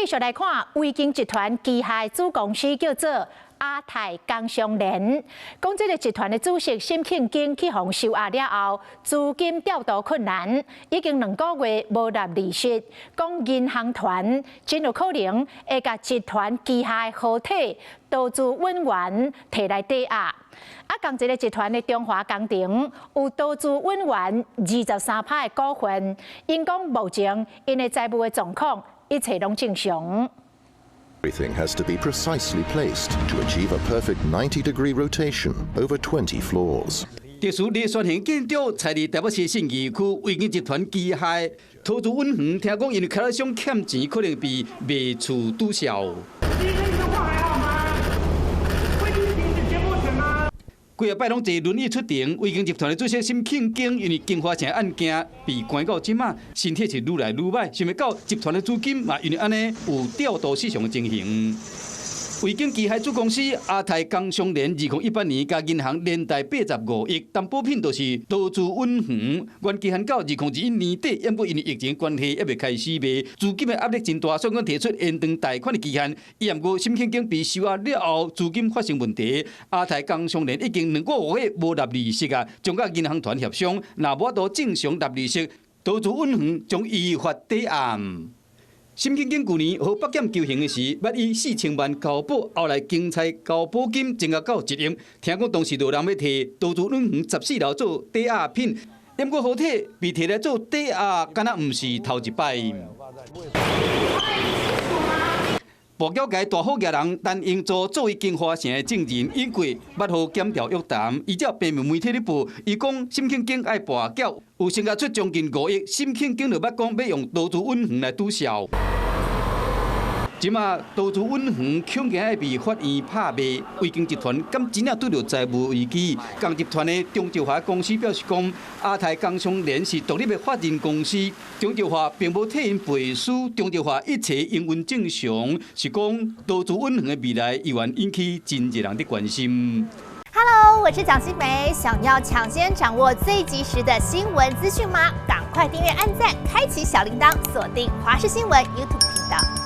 續來看，維京集團旗下子公司叫做亞太工商聯，講這个集團的主席沈慶京去予收押了後，資金調度困難，已經2個月無納利息。講銀行團真有可能會共集團旗下的和體投資穩元提來抵押。啊，仝一个集團的中華工程有投資穩元23趴的股份，𪜶講目前𪜶的財務的狀況一切攏正常。 Everything has to be precisely placed to achieve a perfect 90-degree rotation over 20 floors. 特殊螺旋形建築設佇台北市信義區維京集團旗下投資穩園，聽講因為開發商欠錢，可能被賣厝堵銷。今天的話還好嗎？會停止節目嗎？幾仔擺攏坐輪椅出庭，維京集團的主席沈慶京因為京華城案件被關到這馬，身體是愈來愈䆀，想袂到集團的資金嘛因為按呢有調度失常的情形。維京旗下子公司亞太工商聯2018年共銀行連貸85億，擔保品就是投資穩園，原期限到2021年底，毋過因為疫情關係，猶未開始賣，資金的壓力真大，所以講提出延長貸款的期限。伊毋過沈慶京被收押了後，資金發生問題，亞太工商聯已經2個月無納利息啊，將佮銀行團協商，若無法度正常納利息，投資穩園將依法抵押。沈慶京舊年予北檢求刑的時，捌以4000萬交保，後來兼差交保金增加到1億。聽講當時就有人欲提投資穩園14樓做抵押品，毋過和體被提來做抵押，敢若毋是頭一擺。跋筊界大好額人陳英祖作為京華城的證人，以過捌予檢調約談，依照平面媒體咧報，伊講沈慶京愛跋筊，有成交出將近5億，沈慶京就捌講欲用投資穩園來堵銷。這馬投資穩園恐驚愛被法院拍賣，維京集團敢真正拄著財務危機？仝集團的鍾兆華公司表示講，亞太工商聯是獨立的法人公司，鍾兆華並無替𪜶背書，鍾兆華一切營運正常，是講投資穩園的未來猶原引起真濟人的關心。 Hello，我是蔣新梅，想要搶先掌握最及時的新聞資訊嗎？趕快訂閱、按讚、開啟小鈴鐺，鎖定華視新聞 YouTube 頻道。